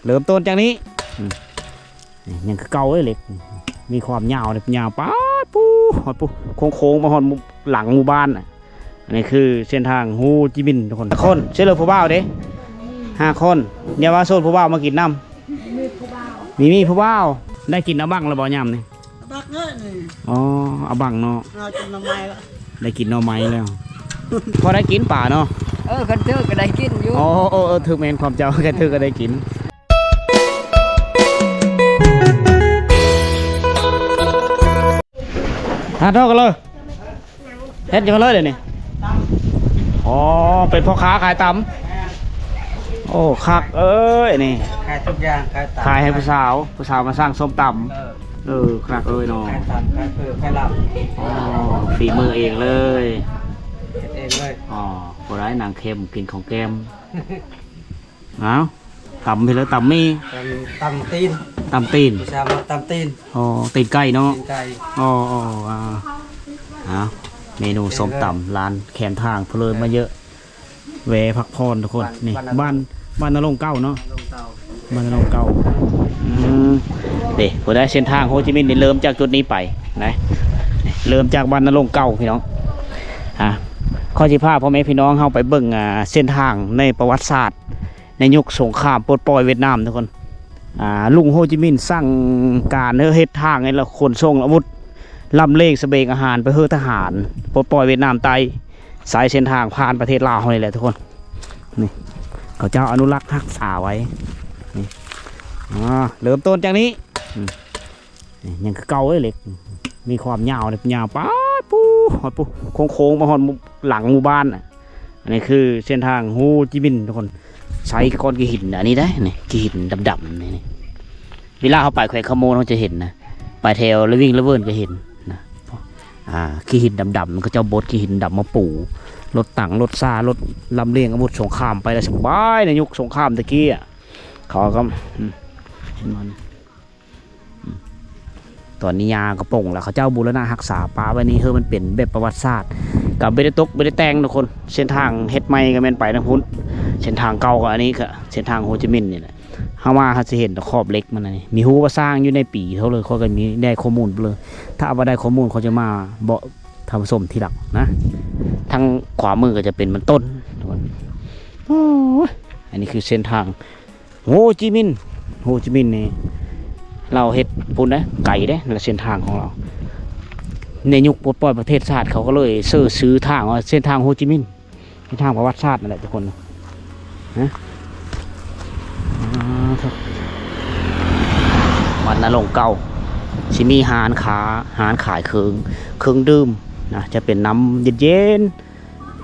ເລີ່ມຕົ້ນຈາກນີ້ ອືມ ນີ້ຍັງຄືເກົ່າເລີຍ ເຫຼັກ ມີຄວາມຍາວ ຍາວປາດປູ້ ຮອດປູ້ ໂຄ້ງໆ ມາຮອດໝູ່ ຫຼັງໝູ່ບ້ານນະ. ອັນນີ້ຄືເສັ້ນທາງໂຮຈິມິນທຸກຄົນ. ຄົນ ເຊີນເລີຍຜູ້ບ່າວເດ້ ຫ້າຄົນ. ຢ່າວ່າໂສດ ຜູ້ບ່າວມາກິນນຳ. ມີຜູ້ບ່າວ ມີ ມີຜູ້ບ່າວ. ໄດ້ກິນອາບັງແລ້ວບໍ່ຍາມນີ້? ອາບັງເອີຍນີ້. ອໍ ອາບັງເນາະ. ເຮົາກິນໜໍ່ໄມ້ລະ ໄດ້ກິນໜໍ່ໄມ້ແລ້ວ. ພໍໄດ້ກິນປາເນາະ. ເອີ ຄັນຖືກກໍໄດ້ກິນຢູ່. ອໍ ເອີ ເອີ ຖືກແມ່ນຄວາມເຈົ້າ ຄັນຖືກກໍໄດ້ກິນ. ຫາທອດກັນເລີຍ ເຮັດຫຍັງເລີຍດຽວນີ້? ອໍ ເປັນພໍ່ຄ້າຂາຍຕຳ. ໂອ້ ຄັກເອີຍນີ້ ຂາຍທຸກຢ່າງ ຂາຍຕຳ ຂາຍໃຫ້ຜູ້ສາວ ຜູ້ສາວມາສັ່ງສົ້ມຕຳ. ເອີ ເອີ ຄັກເອີຍເນາະ ຂາຍຕຳ ຂາຍເຝີ ຂາຍລາບ. ອໍ ຝີມືເອງເລີຍ ເຮັດເອງເລີຍ. ອໍ ບໍ່ໄດ້ ນາງເຄັມກິນຂອງແກ້ມ. ເອົາ ຕຳເຮັດແລ້ວ ຕຳໝີ່ ຕຳ ຕຳຕີນ ຕຳຕີນ ຜູ້ສາວມັກຕຳຕີນ. ອໍ ຕີນໄກ່ເນາະ ຕີນໄກ່. ອໍ ອໍ ອ່າ ເອົາ ເມນູສົ້ມຕຳ ເຮັດເອງເລີຍ ຮ້ານແຄມທາງ ຜູ້ເລີຍມາເຢີະ ເອີ ແວ່ພັກຜ່ອນທຸກຄົນ. ບ້ານ ນີ້ ບ້ານນະລົງ ບ້ານ ບ້ານນະລົງເກົ່າເນາະ ນະລົງເກົ່າ ບ້ານນະລົງເກົ່າ. ອືມ ເດ້ ຜູ້ໃດເສັ້ນທາງໂຮຈິມິນນີ້ ເລີ່ມຈາກຈຸດນີ້ໄປນະ ເລີ່ມຈາກບ້ານນະລົງເກົ່າພີ່ນ້ອງ. ອ່າ ຂໍຊິພາພໍ່ແມ່ພີ່ນ້ອງເຮົາໄປເບິ່ງ ອ່າ ເສັ້ນທາງໃນປະຫວັດສາດ ໃນຍຸກສົງຄາມປົດປ່ອຍຫວຽດນາມທຸກຄົນ. ອ່າ ລຸງໂຮຈິມິນສັ່ງການໃຫ້ເຮັດທາງໃຫ້ລະຂົນສົ່ງອາວຸດ ລຳລຽງສະບຽງອາຫານໄປໃຫ້ທະຫານປົດປ່ອຍຫວຽດນາມໃຕ້ ສາຍເສັ້ນທາງຜ່ານປະເທດລາວເຮົານີ້ແຫຼະທຸກຄົນ. ນີ້ ເຂົາເຈົ້າອະນຸລັກຮັກສາໄວ້. ນີ້ ອ່າ ເລີ່ມຕົ້ນຈາກນີ້ ອືມ ນີ້ຍັງຄືເກົ່າເລີຍ ເຫຼັກ ມີຄວາມຍາວ ຍາວປາດປູ້ ຮອດປູ້ ໂຄ້ງໆ ມາຮອດໝູ່ ຫຼັງໝູ່ບ້ານນະ. ອັນນີ້ຄືເສັ້ນທາງໂຮຈິມິນທຸກຄົນ ໃຊ້ກ້ອນຂີ້ຫີນອັນນີ້ໄດ໋ ນີ້ຂີ້ຫີນດຳໆ ນີ້ ນີ້ ເວລາເຮົາໄປແຂວງຄຳມ່ວນເຮົາຈະເຫັນນະ ໄປແຖວລະວິງລະເວີນກໍເຫັນນະ. ອ່າ ຂີ້ຫີນດຳໆ ເຂົາເຈົ້າບົດຂີ້ຫີນດຳມາປູ ລົດຖັງ ລົດຊາ ລົດລຳລຽງອາວຸດສົງຄາມໄປແລ້ວສະບາຍ ໃນຍຸກສົງຄາມແຕ່ກີ້ອະ ເຂົາກໍ ອືມ ເຫັນບໍ່ນີ້? ອືມ ຕອນນີ້ຫຍ້າກໍປົງແລ້ວ ເຂົາເຈົ້າບູລະນະຮັກສາປະໄວ້ນີ້ ເຮີມັນເປັນແບບປະຫວັດສາດ ກໍບໍ່ໄດ້ຕົກບໍ່ໄດ້ແຕ່ງທຸກຄົນ. ເສັ້ນທາງເຮັດໃໝ່ກໍແມ່ນໄປທາງພຸ້ນ ເສັ້ນທາງເກົ່າກໍອັນນີ້ ກໍເສັ້ນທາງໂຮຈິມິນນີ້ແຫຼະ. ເຮົາມາເຮົາຊິເຫັນແຕ່ຂອບເຫຼັກມັນນີ້ ມີຮູ້ວ່າສ້າງຢູ່ໃນປີເທົ່າໃດ ຂ້ອຍກໍມີໄດ້ຂໍ້ມູນເລີຍ. ຖ້າວ່າໄດ້ຂໍ້ມູນ ຂ້ອຍຈະມາບອກທ່ານຜູ້ຊົມທີຫຼັງນະ. ທາງຂວາມືກໍຈະເປັນມັນຕົ້ນ. ໂອ້ຍ ອັນນີ້ຄືເສັ້ນທາງ ໂຮຈິມິນ ໂຮຈິມິນນີ້ລາວເຮັດພຸ້ນເດ້ ໄກເດ້ ແລະເສັ້ນທາງຂອງລາວ ໃນຍຸກປົດປ່ອຍປະເທດຊາດ ເຂົາກໍເລີຍເຊີຊື່ທາງວ່າເສັ້ນທາງໂຮຈິມິນ ເປັນທາງປະຫວັດສາດນັ້ນແຫຼະທຸກຄົນນະ. ອ່າ ວັດນະລົງເກົ່າ ຊິມີຮ້ານຄ້າ ຮ້ານຂາຍເຄື່ອງ ເຄື່ອງດື່ມນະ ຈະເປັນນ້ຳເຢັນ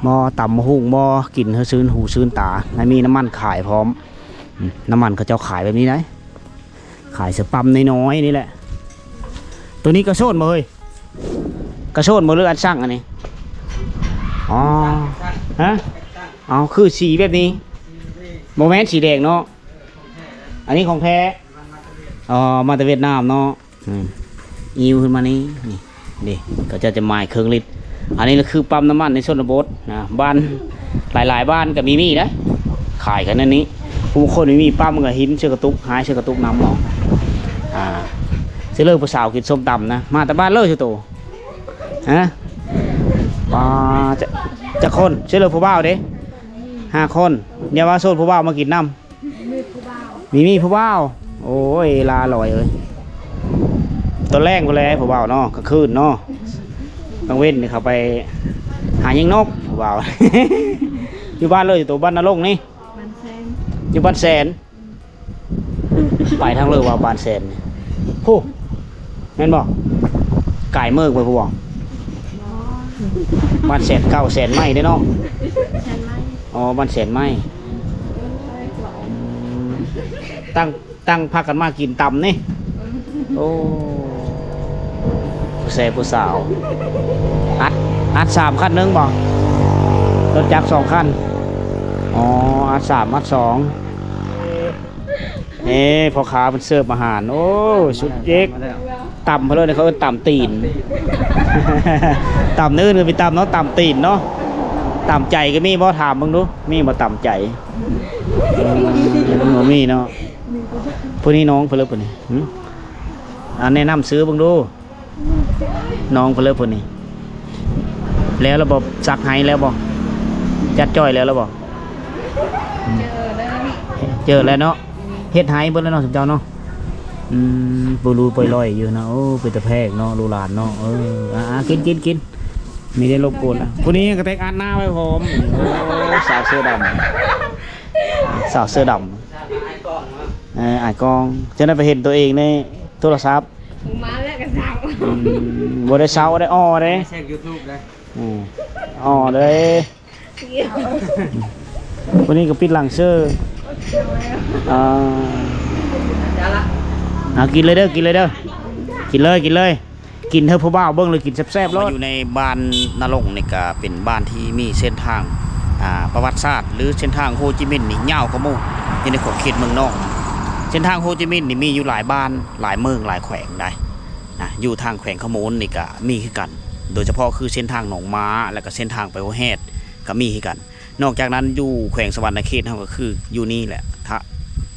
ໆ ໝໍ້ຕຳໝາກຫຸ່ງ ໝໍ້ກິນໃຫ້ຊື່ນຫູຊື່ນຕາ ແລະມີນ້ຳມັນຂາຍພ້ອມ. ອືມ ນ້ຳມັນເຂົາເຈົ້າຂາຍແບບນີ້ໄດ໋ ຂາຍໃສ່ປ້ຳນ້ອຍໆນີ້ແຫຼະ. ໂຕນີ້ກະໂຊນບໍ່ເຮີ້ຍ? ກະໂຊນບໍ່ ຫຼືອັນຊັງອັນນີ້? ອໍ ຮະ? ເອົາ ຄືສີແບບນີ້ ບໍ່ແມ່ນສີແດງເນາະ ອັນນີ້ຂອງແທ້. ອໍ ມາແຕ່ຫວຽດນາມເນາະ. ອືມ ອີວຂຶ້ນມານີ້ ນີ້ເດ້ ເຂົາເຈົ້າຈະໝາຍເຄິ່ງລິດ. ອັນນີ້ລະຄືປ້ຳນ້ຳມັນໃນຊົນນະບົດນະ ບ້ານຫຼາຍໆບ້ານກໍມີມີໄດ໋ ຂາຍກັນແນວນີ້. ຜູ້ຄົນມີມີປ້ຳກໍຫີນເຊື່ອກະຕຸກ ຫາຍເຊື່ອກະຕຸກນຳເນາະ. ອ່າ ຊິເລີຜູ້ສາວກິນສົ້ມຕຳນະ ມາແຕ່ບ້ານເລີຍຊຸໂຕ ຮະ? ປາ ຈະ ຈັກຄົນ? ຊິເລີຜູ້ບ່າວເດ້ ຫ້າຄົນ. ຢ່າວ່າໂສດ ຜູ້ບ່າວມາກິນນຳ. ມີຜູ້ບ່າວ ມີ ມີຜູ້ບ່າວ. ໂອ້ຍ ລາລອຍເອີຍ ຕອນແລງພຸ້ນແຫຼະຜູ້ບ່າວເນາະ ກາງຄືນເນາະ ກາງເວັນນີ້ເຂົາໄປຫາຍິງນົກຜູ້ບ່າວ. ຢູ່ບ້ານເລີຍ ຢູ່ໂຕ ບ້ານນາລົງນີ້ ບ້ານແສນ ຢູ່ບ້ານແສນ. ໄປທາງເລີວ່າບ້ານແສນນີ້ ໂຫ ແມ່ນບໍ່? ກາຍເມີກໄປພຸ້ນບໍ່? ບ້ານແສນເກົ່າແສນໃໝ່ເດ້ເນາະ. ແສນໃໝ່ ອໍ ບ້ານແສນໃໝ່. ອືມ ຕັ້ງ ຕັ້ງພາກັນມາກິນຕຳນີ້. ໂອ້ ຜູ້ແຊຜູ້ສາວ ອັດ ອັດສາມຄັນໜຶ່ງບໍ່? ລົດຈັກສອງຄັນ. ອໍ ອັດສາມ ອັດສອງ. ເອີ ພໍ່ຄ້າເພິ່ນເສີບອາຫານ. ໂອ້ ສຸດເຈັກ ຕຳເພິ່ນເລີຍ ເຂົາເອີ້ນຕຳຕີນ. ຕຳອື່ນກໍມີຕຳເນາະ ຕຳຕີນເນາະ. ຕຳໃຈກໍມີບໍ່? ຖາມເບິ່ງດູ ມີບໍ່ຕຳໃຈ? ອືມ ບໍ່ມີເນາະ. ຜູ້ນີ້ນ້ອງເພິ່ນເລີ ຜູ້ນີ້ ຫຶ? ອ່າ ແນະນຳຊື່ເບິ່ງດູ. ນ້ອງເພິ່ນເລີຜູ້ນີ້ ແລ້ວລະບໍ່? ສັກໄຮແລ້ວບໍ່? ຈັດຈ້ອຍແລ້ວລະບໍ່? ເຈີແລ້ວ ເຈີແລ້ວເນາະ. ເຮັດໄຮເບິດແລ້ວເນາະ ຊຸມເຈົ້າເນາະ. ອືມ ປູລູປ່ອຍລອຍຢູ່ນະ. ໂອ້ ເປັນຕາແພກເນາະ ລູກຫຼານເນາະ. ເອີ ອ່າໆ ກິນໆໆ ມີໄດ້ລົບກວນລະ. ຜູ້ນີ້ກະແຕກອັດໜ້າໄວ້ພ້ອມ. ໂອ້ ສາວເສື້ອດຳ ສາວເສື້ອດຳ. ເອີ ອ້າຍກ້ອງ ຈັ່ງໃດໄປເຫັນຕົວເອງໃນໂທລະສັບ. ມາແລ້ວກະເຊົາ. ອືມ ບໍ່ໄດ້ເຊົາ ໄດ້ອໍ້ເດ້. ແຊກຢູທູບເດ້. ອືມ ອໍ້ເດ້. ຜູ້ນີ້ກະປິດຫຼັງຊື່. ອ່າ ເອົາ ກິນເລີຍເດີ ກິນເລີຍເດີ ກິນເລີຍ ກິນເລີຍ. ກິນໃຫ້ຜູ້ບ່າວເບິ່ງເລີຍ ກິນແຊບໆໂລດ. ເຂົ້າມາຢູ່ໃນບ້ານນາລົງນີ້ກະເປັນບ້ານທີ່ມີເສັ້ນທາງ ອ່າ ປະຫວັດສາດ ຫຼື ເສັ້ນທາງໂຮຈິມິນນີ້ຍາວກວ່າໝູ່ ຢູ່ໃນຂອບເຂດເມືອງນອງ. ເສັ້ນທາງໂຮຈິມິນນີ້ມີຢູ່ຫຼາຍບ້ານ ຫຼາຍເມືອງ ຫຼາຍແຂວງໃດ໋ນະ. ຢູ່ທາງແຂວງຄຳມ່ວນນີ້ກະມີຄືກັນ ໂດຍສະເພາະຄືເສັ້ນທາງໜອງມ້າ ແລ້ວກະເສັ້ນທາງໄປຫົວແຮດກະມີຄືກັນ. ນອກຈາກນັ້ນຢູ່ແຂວງສະຫວັນນະເຂດເຮົາກະຄືຢູ່ນີ້ແຫຼະ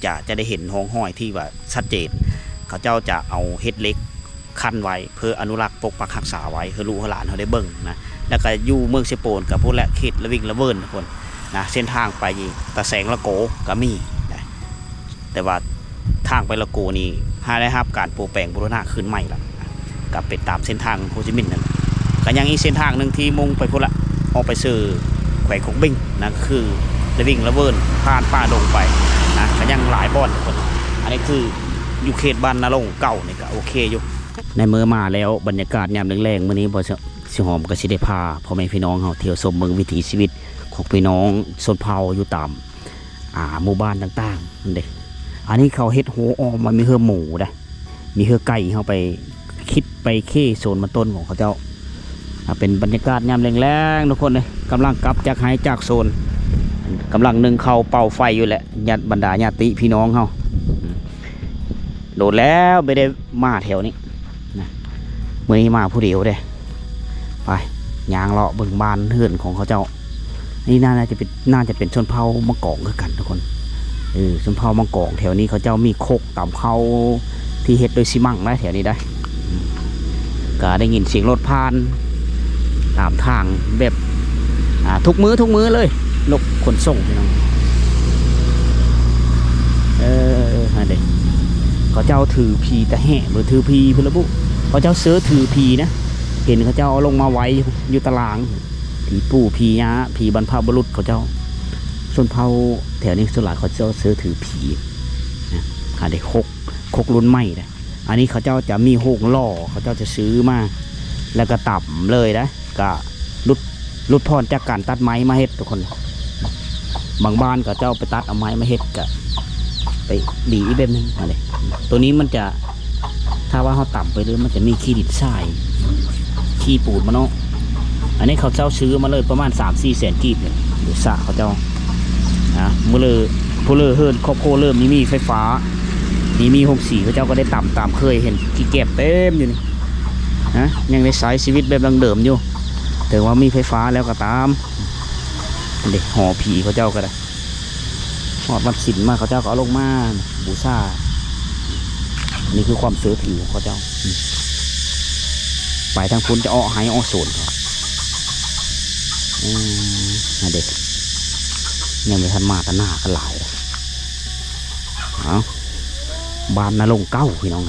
ຈະ ຈະໄດ້ເຫັນຮ່ອງຮອຍທີ່ວ່າຊັດເຈນ. ເຂົາເຈົ້າຈະເອົາເຫດເຫຼັກ ຄັນໄວ້ ເພື່ອອະນຸລັກປົກປັກຮັກສາໄວ້ ໃຫ້ລູກໃຫ້ຫຼານເຮົາໄດ້ເບິ່ງນະ. ແລ້ວກະຢູ່ເມືອງເຊໂປນກະພຸ້ນແຫຼະ ເຂດລະວິງລະເວີນພຸ້ນນະ. ເສັ້ນທາງໄປຕາແສງລະໂກກະມີນະ ແຕ່ວ່າທາງໄປລະໂກນີ້ຫາໄດ້ຮັບການປົວແປງບູລະນະຄືນໃໝ່ລະ ກະເປັນຕາມເສັ້ນທາງໂຮຈິມິນນັ້ນ. ກະຍັງອີກເສັ້ນທາງໜຶ່ງທີ່ມຸ່ງໄປພຸ້ນລະ ອອກໄປສູ່ແຂວງຄົກເບັງນະ ຄືລະວິງລະເວີນ ຜ່ານປ່າດົງໄປນະ ກະຍັງຫຼາຍບ່ອນທຸກຄົນ. ອັນນີ້ຄືຢູ່ເຂດບ້ານນາລົງເກົ່ານີ້ກະໂອເຄຢູ່. ໃນເມື່ອມາແລ້ວ ບັນຍາກາດຍາມແລງໆ ມື້ນີ້ ບໍ່ ຊິຫອມກະຊິໄດ້ພາພໍ່ແມ່ພີ່ນ້ອງເຮົາທ່ຽວຊົມເບິ່ງວິຖີຊີວິດຂອງພີ່ນ້ອງຊົນເຜົ່າຢູ່ຕາມ ອ່າ ໝູ່ບ້ານຕ່າງໆ ນັ້ນເດ້. ອັນນີ້ເຂົາເຮັດຮົ້ວອ້ອມ ມັນມີເຮືອໝູໄດ໋ ມີເຮືອໄກ່ ເຮົາໄປຄິດໄປເຄສວນມັນຕົ້ນຂອງເຂົາເຈົ້າ. ອ່າ ເປັນບັນຍາກາດຍາມແລງໆ ທຸກຄົນເດ້ ກຳລັງກັບຈາກໄຮ່ຈາກສວນ ກຳລັງໜຶ້ງເຂົ້າເປົ່າໄຟຢູ່ແຫຼະ ຍາດ ບັນດາຍາດຕິພີ່ນ້ອງເຮົາ. ໂດນແລ້ວບໍ່ໄດ້ມາແຖວນີ້ນະ ມື້ນີ້ມາຜູ້ດຽວເດ້. ໄປ ຍ່າງເລາະເບິ່ງບ້ານເຮືອນຂອງເຂົາເຈົ້າ. ນີ້ໜ້າຈະເປັນ ໜ້າຈະເປັນຊົນເຜົ່າມັງກອງຄືກັນທຸກຄົນ. ເອີ ຊົນເຜົ່າມັງກອງແຖວນີ້ເຂົາເຈົ້າມີຄົກຕຳເຂົ້າທີ່ເຮັດໂດຍຊີມັງໄດ໋ ແຖວນີ້ໄດ໋. ກະໄດ້ຍິນສຽງລົດຜ່ານຕາມທາງແບບ ອ່າ ທຸກມື້ ທຸກມື້ເລີຍ ລົດຂົນສົ່ງພີ່ນ້ອງ. ເອີ ຫັ້ນເດ້ ເຂົາເຈົ້າຖືຜີຕະແຫງ ຫຼື ຖືຜີພຸ້ນລະບຸ ເຂົາເຈົ້າເຊີຖືຜີນະ. ເຫັນເຂົາເຈົ້າເອົາລົງມາໄວ້ຢູ່ຕາລາງ ຜີປູ່ຜີຍ່າ ຜີບັນພະບຸລຸດເຂົາເຈົ້າ. ຊົນເຜົ່າແຖວນີ້ສ່ວນຫຼາຍເຂົາເຈົ້າເຊີຖືຜີນະ. ອັນນີ້ຄົກ ຄົກລຸ້ນໃໝ່ເດ້. ອັນນີ້ເຂົາເຈົ້າຈະມີໂຮງຫຼໍ່ ເຂົາເຈົ້າຈະຊື້ມາ ແລ້ວກະຕຳເລີຍນະ ກະຫຼຸດ ຫຼຸດຜ່ອນຈາກການຕັດໄມ້ມາເຮັດທຸກຄົນ. ບາງບ້ານເຂົາເຈົ້າໄປຕັດເອົາໄມ້ມາເຮັດ ກະໄປດີອີກແບບໜຶ່ງ. ອັນນີ້ ໂຕນີ້ມັນຈະ ຖ້າວ່າເຮົາຕຳໄປເລີຍ ມັນຈະມີຂີ້ດິນຊາຍ ຂີ້ປູນມາເນາະ. ອັນນີ້ເຂົາເຈົ້າຊື້ມາເລີຍປະມານສາມສີ່ແສນກີບນີ້ ຢູ່ສະເຂົາເຈົ້ານະ. ມື້ເລີ ຜູ້ເລີເຮືອນຄອບຄົວເລີ່ມມີ ມີໄຟຟ້າ ມີ ມີໂຮງສີ ເຂົາເຈົ້າກະໄດ້ຕຳຕາມເຄີຍ ເຫັນຂີ້ແກບເຕັມຢູ່ນີ້ນະ. ຍັງໄດ້ໃຊ້ຊີວິດແບບດັ້ງເດີມຢູ່ ເຖິງວ່າມີໄຟຟ້າແລ້ວກະຕາມ. ເດ້ ຫໍຜີເຂົາເຈົ້າກະໄດ້ ຮອດວັນສິນມາເຂົາເຈົ້າກະເອົາລົງມາບູຊາ. ນີ້ຄືຄວາມເຊີຖືຂອງເຂົາເຈົ້າ. ໄປທາງພຸ້ນຈະເອາະໄຮ່ເອາະສວນເຂົາ. ອືມ ຫັ້ນເດ້ ຍັງບໍ່ທັນມາ ຕາໜ້າກະຫຼາຍ. ເອົາ ບ້ານນາລົງເກົ່າພີ່ນ້ອງ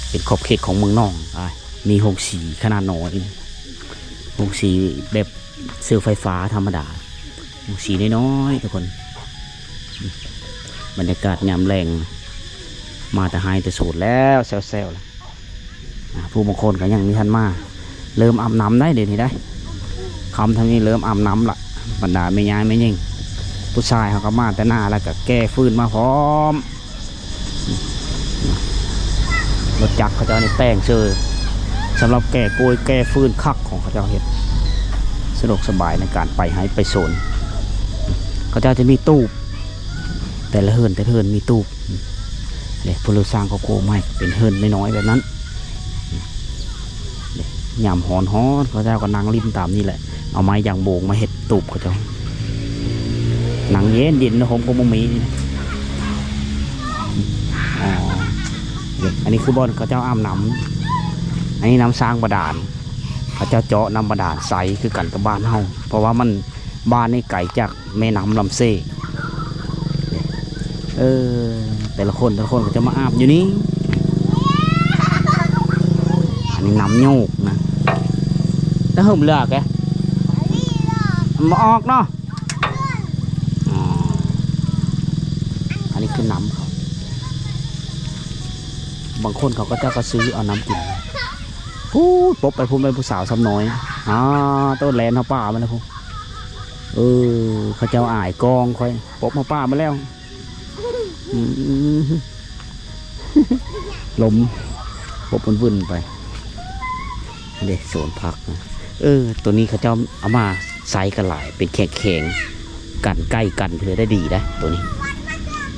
ເປັນຂອບເຂດຂອງເມືອງນອງ. ອ່າ ມີໂຮງສີຂະໜາດນ້ອຍ ໂຮງສີແບບ ເຊື້ອໄຟຟ້າທຳມະດາ ໂຮງສີນ້ອຍໆ ທຸກຄົນ. ບັນຍາກາດຍາມແລງ ມາແຕ່ໄຮ່ແຕ່ສວນແລ້ວ ແຊວໆ ລະ. ອ່າ ຜູ້ບາງຄົນກະຍັງມີທັນມາ ເລີ່ມອາບນ້ຳໄດ໋ ດຽວນີ້ໄດ໋ ຄ່ຳທຳນີ້ເລີ່ມອາບນ້ຳລະ. ບັນດາແມ່ຍາຍແມ່ຍິງ ຜູ້ຊາຍເຮົາກະມາແຕ່ໜ້າ ແລ້ວກະແກ່ຟືນມາພ້ອມ. ລົດຈັກເຂົາເຈົ້ານີ້ແປງເຊີຍ ສຳລັບແກ່ໂກຍແກ່ຟືນຄັກຂອງເຂົາເຈົ້າເຮັດ ສະດວກສະບາຍໃນການໄປໄຮ່ໄປສວນ. ເຂົາເຈົ້າຈະມີຕູບ ແຕ່ລະເຮືອນ ແຕ່ລະເຮືອນມີຕູບເດ້. ຜູ້ເລີສ້າງຄອບຄົວໃໝ່ເປັນເຮືອນນ້ອຍໆ ແບບນັ້ນ. ເດ້ ຍາມຮ້ອນໆ ເຂົາເຈົ້າກະນັ່ງຫຼິ້ນຕາມນີ້ແຫຼະ ເອົາໄມ້ຢາງໂບງມາເຮັດຕູບເຂົາເຈົ້າ. ນັ່ງເຢັນໆ ເນາະ ຮົ່ມກໍບໍ່ມີ. ອໍ ອັນນີ້ຄືບ່ອນເຂົາເຈົ້າອາບນ້ຳ. ອັນນີ້ນ້ຳສ້າງບາດານ. ເຂົາເຈົ້າເຈາະນ້ຳບາດານໃສ່ຄືກັນກັບບ້ານເຮົາ ເພາະວ່າມັນ ບ້ານນີ້ໄກຈາກແມ່ນ້ຳລຳເຊ. ເອີ ແຕ່ລະຄົນ ແຕ່ລະຄົນເຂົາເຈົ້າມາອາບຢູ່ນີ້. ອັນນີ້ນ້ຳໂຍກນະ. ແຕ່ເຫິມເຫຼືອແກ ມັນບໍ່ອອກເນາະ. ອໍ ອັນນີ້ຄືນ້ຳເຂົາ. ບາງຄົນເຂົາກໍເຈົ້າກໍຊື້ເອົານ້ຳກິນ. ພຸ້ນ ປົບໄປພຸ້ນ ໄປຜູ້ສາວຊ້ຳນ້ອຍ. ອາ ໂຕແລ່ນເຂົ້າປ່າມາແລ້ວພຸ້ນ. ເອີ ເຂົາເຈົ້າອາຍກ້ອງຂ້ອຍ ປົບເຂົ້າປ່າມາແລ້ວ. ອືມ ລົມປົບມັນວຶ່ນໄປ. ເດ້ ສວນຜັກນະ. ເອີ ໂຕນີ້ເຂົາເຈົ້າເອົາມາໃຊ້ກັນຫຼາຍ ເປັນແຂງໆ ກັນໄກ່ກັນເທື່ອໄດ້ດີໄດ໋ໂຕນີ້.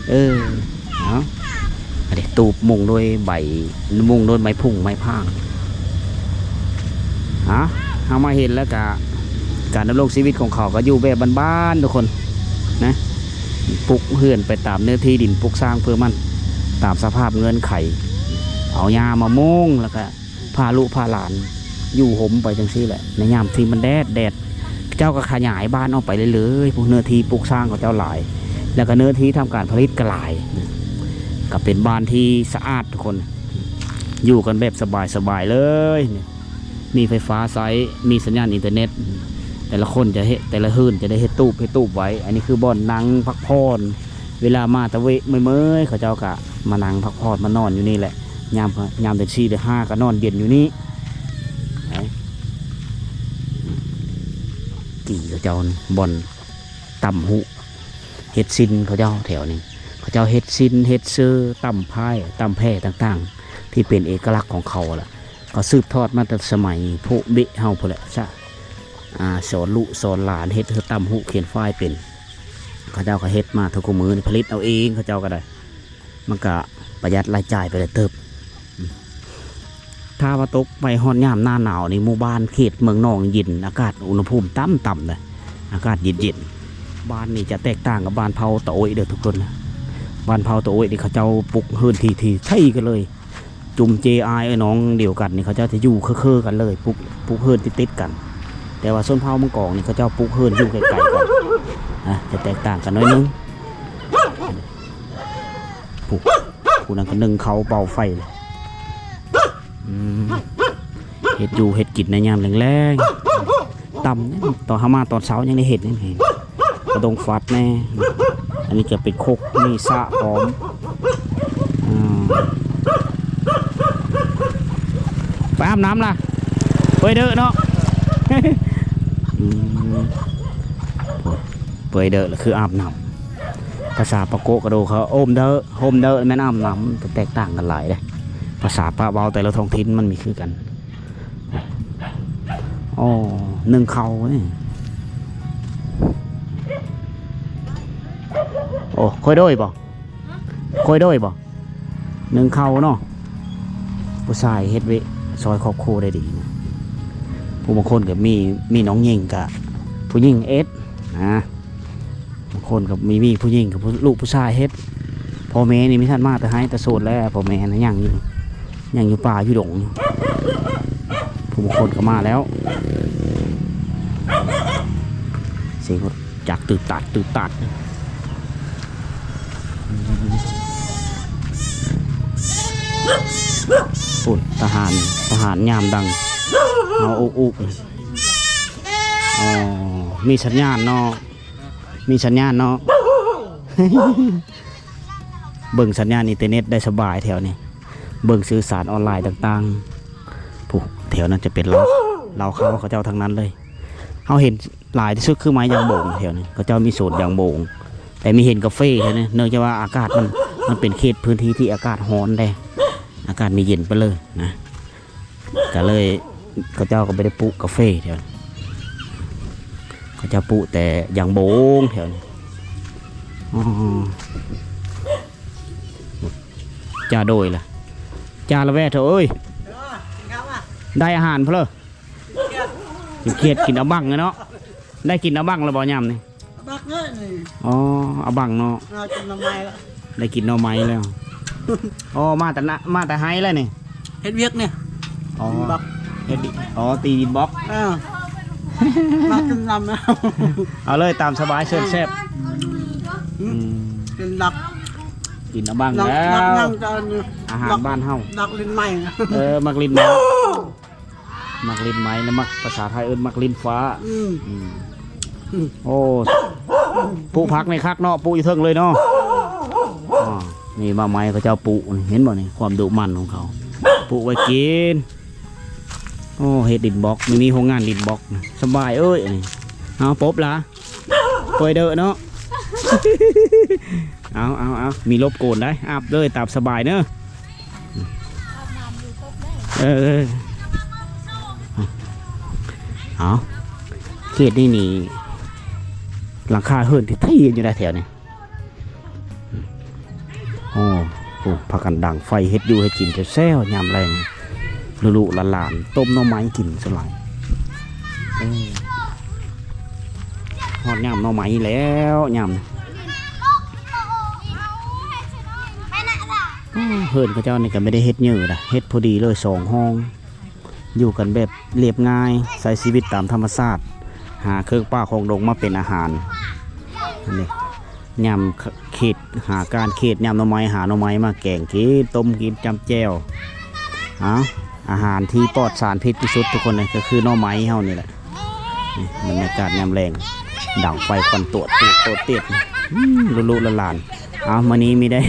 ເອີ ເອົາ ອັນນີ້ຕູບມຸງດ້ວຍໃບ ມຸງດ້ວຍໄມ້ພຸ້ງໄມ້ພາງ. ເອົາ ເຮົາມາເຫັນແລ້ວກະ ການດຳລົງຊີວິດຂອງເຂົາກໍຢູ່ແບບບ້ານໆ ທຸກຄົນນະ. ປຸກເຮືອນໄປຕາມເນື້ອທີ່ດິນປຸກສ້າງເພື່ອມັນ ຕາມສະພາບເງື່ອນໄຂ. ເອົາຫຍ້າມາມຸງ ແລ້ວກະ ພາລູກພາຫຼານຢູ່ຮົ່ມໄປຈັ່ງຊີ້ແຫຼະ ໃນຍາມທີ່ມັນແດດ ແດດ ເຂົາເຈົ້າກໍຂະຫຍາຍບ້ານອອກໄປເລື້ອຍໆ ພວກເນື້ອທີ່ປຸກສ້າງເຂົາເຈົ້າຫຼາຍ ແລ້ວກໍເນື້ອທີ່ທຳການຜະລິດກໍຫຼາຍ. ກໍເປັນບ້ານທີ່ສະອາດທຸກຄົນ ຢູ່ກັນແບບສະບາຍໆ ເລີຍ. ມີໄຟຟ້າໃຊ້ ມີສັນຍານອິນເຕີເນັດ ແຕ່ລະຄົນຈະເຮັດ ແຕ່ລະເຮືອນຈະໄດ້ເຮັດຕູບ ເຮັດຕູບໄວ້. ອັນນີ້ຄືບ່ອນນັ່ງພັກຜ່ອນ ເວລາມາຕະເວະເມື່ອຍໆ ເຂົາເຈົ້າກະມານັ່ງພັກຜ່ອນມານອນຢູ່ນີ້ແຫຼະ. ຍາມ ຍາມເດືອນສີ່ເດືອນຫ້າກໍນອນເຢັນຢູ່ນີ້. ໄປ ກີ່ເຂົາເຈົ້ານີ້ ບ່ອນຕຳຫຸ ເຮັດຊິນເຂົາເຈົ້າແຖວນີ້. ເຂົາເຈົ້າເຮັດຊິນ ເຮັດເຊີ ຕຳພາຍ ຕຳແຜ່ຕ່າງໆ ທີ່ເປັນເອກະລັກຂອງເຂົາລະ. ກໍສືບທອດມາແຕ່ສະໄໝໂພະເບະເຮົາພຸ້ນແຫຼະ ສະ ອາ ສອນລູກສອນຫຼານເຮັດ ເຮັດຕຳຫຸຂຽນຝ້າຍເປັນ. ເຂົາເຈົ້າກໍເຮັດມາທຸກມື້ນີ້ ຜະລິດເອົາເອງເຂົາເຈົ້າກໍໄດ້. ມັນກະປະຢັດລາຍຈ່າຍໄປຫຼາຍເຕີບ. ຖ້າວ່າຕົກໄປຮອດຍາມໜ້າໜາວນີ້ ໝູ່ບ້ານເຂດເມືອງໜອງເຢັນ ອາກາດອຸນຫະພູມຕ່ຳໆ ເດ້ ອາກາດເຢັນໆ. ບ້ານນີ້ຈະແຕກຕ່າງກັບບ້ານເຜົ່າຕາໂອ້ຍເດີທຸກຄົນ. ບ້ານເຜົ່າຕາໂອ້ຍນີ້ເຂົາເຈົ້າປຸກເຮືອນທີ່ ທີ່ໄທກັນເລີຍ. ຈຸມເຈອາຍເອື້ອຍນ້ອງດຽວກັນນີ້ ເຂົາເຈົ້າຈະຢູ່ເຄືໆກັນເລີຍ ປຸກ ປຸກເຮືອນຕິດໆກັນ. ແຕ່ວ່າຊົນເຜົ່າມັງກອງນີ້ ເຂົາເຈົ້າປຸກເຮືອນຢູ່ໄກໆກັນນະ ຈະແຕກຕ່າງກັນໜ້ອຍໜຶ່ງ. ຜູ້ ຜູ້ນັ້ນກໍໜຶ້ງເຂົ້າເບົາໄຟເລີຍ. ອືມ ເຮັດຢູ່ເຮັດກິນໃນຍາມແລງໆ. ຕຳ ຕອນເຮົາມາຕອນເຊົ້າຍັງໄດ້ເຫັນ ເຫັນກະດົງຟັດແດ່. ອັນນີ້ຈະເປັນຄົກ ມີສະພ້ອມ. ອືມ ໄປອາບນ້ຳລະ ເປື່ອຍເດີເນາະ. ອືມ ເປື່ອຍເດີລະຄືອາບນ້ຳ. ພາສາປາໂກະກະໂດເຂົາ ໂອມເດີ ໂຮມເດີ ແມ່ນອາບນ້ຳ. ແຕກຕ່າງກັນຫຼາຍເດ້ ພາສາປະເວົ້າແຕ່ລະທ້ອງຖິ່ນມັນມີຄືກັນ. ອໍ ໜຶ້ງເຂົ້ານີ້ ໂອ້ ຄ່ອຍໂດຍບໍ່ ຄ່ອຍໂດຍບໍ່ ໜຶ້ງເຂົ້າເນາະ. ຜູ້ຊາຍເຮັດວຽກຊ່ອຍຄອບຄົວໄດ້ດີນະ. ຜູ້ບາງຄົນກໍມີ ມີນ້ອງຍິງກໍຜູ້ຍິງເຮັດນະ. ບາງຄົນກໍມີ ມີຜູ້ຍິງກັບຜູ້ ລູກຜູ້ຊາຍເຮັດ. ພໍ່ແມ່ນີ້ມີທັນມາແຕ່ໄຮ້ແຕ່ໂສນແລ້ວ ພໍ່ແມ່ນະ ຍັງຢູ່ ຍັງຢູ່ປ່າຢູ່ດົງ. ຜູ້ບາງຄົນກໍມາແລ້ວ ສຽງລົດຈັກຕຶດຕັດ ຕຶດຕັດ. ພຸ້ນ ທະຫານ ທະຫານຍາມດັງ ເຮົາອຸກໆ. ອໍ ມີສັນຍານເນາະ ມີສັນຍານເນາະ. ເບິ່ງສັນຍານອິນເຕີເນັດໄດ້ສະບາຍແຖວນີ້ ເບິ່ງສື່ສານອອນລາຍຕ່າງໆ. ຜູ້ ແຖວນັ້ນຈະເປັນລາວ ລາວເຂົາ ເຂົາເຈົ້າທັງນັ້ນເລີຍ. ເຮົາເຫັນຫຼາຍທີ່ສຸດຄືໄມ້ຢາງໂບງແຖວນີ້ ເຂົາເຈົ້າມີສວນຢາງໂບງ ແຕ່ມີເຫັນກາເຟແຖວນີ້ ເນື່ອງຈາກວ່າອາກາດມັນ ມັນເປັນເຂດພື້ນທີ່ທີ່ອາກາດຮ້ອນແດ່ ອາກາດມີເຢັນໄປເລີຍນະ. ກະເລີຍເຂົາເຈົ້າກໍບໍ່ໄດ້ປູກກາເຟແຖວ ເຂົາເຈົ້າປູກແຕ່ຢາງໂບງແຖວນີ້. ອໍ ຈ້າໂດຍລະ ຈ້າລະແວ່ເຖົ້າເອີຍ ໄດ້ອາຫານພຸ້ນເລີ. ກິນຂຽດ ກິນເອົາບັ້ງເນາະ. ໄດ້ກິນເອົາບັ້ງລະບໍ່ຍາມນີ້? ບັກ ນີ້ ອໍ ເອົາບັງເນາະ ເອີ ກິນໜໍ່ໄມ້ລະ ໄດ້ກິນໜໍ່ໄມ້ແລ້ວ. ອໍ ມາແຕ່ນະ ມາແຕ່ໄຮ່ແລ້ວນີ້ ເຮັດວຽກນີ້. ອໍ ດິນບລັອກ ເຮັດດິນ ອໍ ຕີດິນບລັອກ ເອີ ມາກິນນຳ ເອົາເລີຍ ຕາມສະບາຍ ເຊີນແຊບ. ອືມ ອືມ ກິນດັກ ກິນເອົາບັງແລ້ວ ດັກຫຍັງຈະອັນນີ້ ອາຫານບ້ານເຮົາ ດັກ ດັກຫຼິ້ນໄມ້. ເອີ ມັກຫຼິ້ນໄມ້ ມັກຫຼິ້ນໄມ້ ແລະ ມັກ ພາສາໄທເອີ້ນມັກຫຼິ້ນຟ້າ. ອືມ ອືມ ອືມ ໂອ້ ປູກຜັກນີ້ຄັກເນາະ ປູກຢູ່ເທິງເລີຍເນາະ. ອໍ ນີ້ໝາກໄມ້ເຂົາເຈົ້າປູກນີ້ ເຫັນບໍ່ນີ້ ຄວາມດຸໝັ່ນຂອງເຂົາ ປູກໄວ້ກິນ. ໂອ້ ເຮັດດິນບລັອກ ມີ ມີໂຮງງານດິນບລັອກນະ ສະບາຍເອີຍ. ເອົາ ປົບລະ ປ່ອຍເດີເນາະ. ເອົາ ເອົາ ເອົາ ມີລົບໂກນໄດ໋ ອາບເລີຍ ຕາມສະບາຍເນີ. ເອີ ເອົາ ເຂດນີ້ນີ້ ຫຼັງຄາເຮືອນທີ່ໄທຢູ່ໃດແຖວນີ້. ໂອ້ ໂອ້ ພາກັນດັງໄຟເຮັດຢູ່ເຮັດກິນແຊວໆ ຍາມແລງ ລູກໆຫຼານໆ ຕົ້ມໜໍ່ໄມ້ກິນສ່ວນຫຼາຍ. ເອີ ຮອດຍາມໜໍ່ໄມ້ແລ້ວ ຍາມ ໂອ້ ເຮືອນເຂົາເຈົ້ານີ້ກໍບໍ່ໄດ້ເຮັດເຍີດາ ເຮັດພໍດີເລີຍສອງຫ້ອງ ຢູ່ກັນແບບລຽບງ່າຍ ໃຊ້ຊີວິດຕາມທຳມະຊາດ ຫາເຄື່ອງປ່າຂອງດົງມາເປັນອາຫານ. ອັນນີ້ຍາມເຂດ ຫາການເຂດ ຍາມໜໍ່ໄມ້ ຫາໜໍ່ໄມ້ມາແກງກິນ ຕົ້ມກິນ ຈ້ຳແຈ່ວ. ເອົາ ອາຫານທີ່ປອດສານພິດທີ່ສຸດທຸກຄົນເລີຍ ກໍຄືໜໍ່ໄມ້ເຮົານີ້ແຫຼະ. ນີ້ບັນຍາກາດຍາມແລງ ດັງໄຟຄວັນຕົວະເຕດ ຕົວະເຕດ ອືມ ລູກໆຫຼານໆ. ເອົາ ມື້ນີ້ມີໄດ້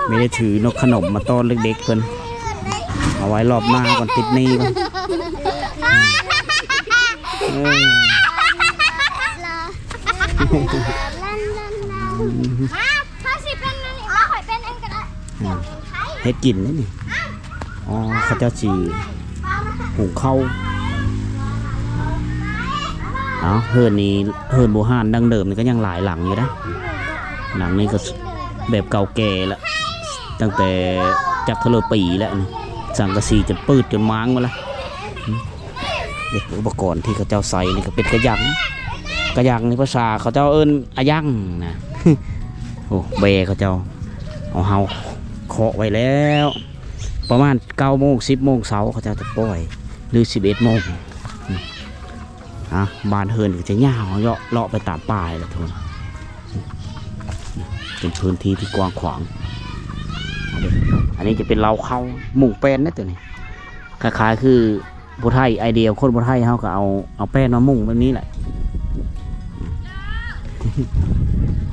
ມີໄດ້ຖືນົກຂະໜົມມາຕ້ອນເດັກໆເພິ່ນ ເອົາໄວ້ລອບໜ້າກ່ອນ ຕິດໜີ້ກ່ອນ. ເອີ ເຮົາຊິເປັນອັນນີ້ ຂ້ອຍເປັນເອງກໍໄດ້. ເຮັດກິນເດ້ນີ້. ອໍ ເຂົາເຈົ້າຊິ ຫຸງເຂົ້າ. ເອົາ ເຮືອນນີ້ ເຮືອນບູຮານດັ້ງເດີມນີ້ກໍຍັງຫຼາຍຫຼັງຢູ່ນະ. ຫຼັງນີ້ກໍແບບເກົ່າແກ່ລະ ຕັ້ງແຕ່ຈັກເທົ່າໃດປີແລ້ວນີ້ ສັງກະສີຈົນປືດຈົນມ້າງໝົດລະ. ເດັກ ອຸປະກອນທີ່ເຂົາເຈົ້າໃຊ້ນີ້ກໍເປັນກະຍັງ. ກະຍັງນີ້ພາສາເຂົາເຈົ້າເອີ້ນອາຍັງນະ. ໂອ້ ແບເຂົາເຈົ້າ ເອົາເຮົາເຄາະໄວ້ແລ້ວ ປະມານເກົ້າໂມງ ສິບໂມງເຊົ້າເຂົາເຈົ້າຈະປ່ອຍ ຫຼື ສິບເອັດໂມງ. ອ່າ ບ້ານເຮືອນກໍຈະຍາວເລາະ ເລາະໄປຕາມປ່າແຫຼະທຸກຄົນ. ເປັນພື້ນທີ່ທີ່ກວ້າງຂວາງ. ອັນນີ້ຈະເປັນເລົ້າເຂົ້າ ມຸງແປ້ນເດ້ໂຕນີ້ ຄ້າຍໆຄືຜູ້ໄທ ໄອເດຍຄົນຜູ້ໄທ ເຮົາກໍເອົາ ເອົາແປ້ນມາມຸງແບບນີ້ແຫຼະ.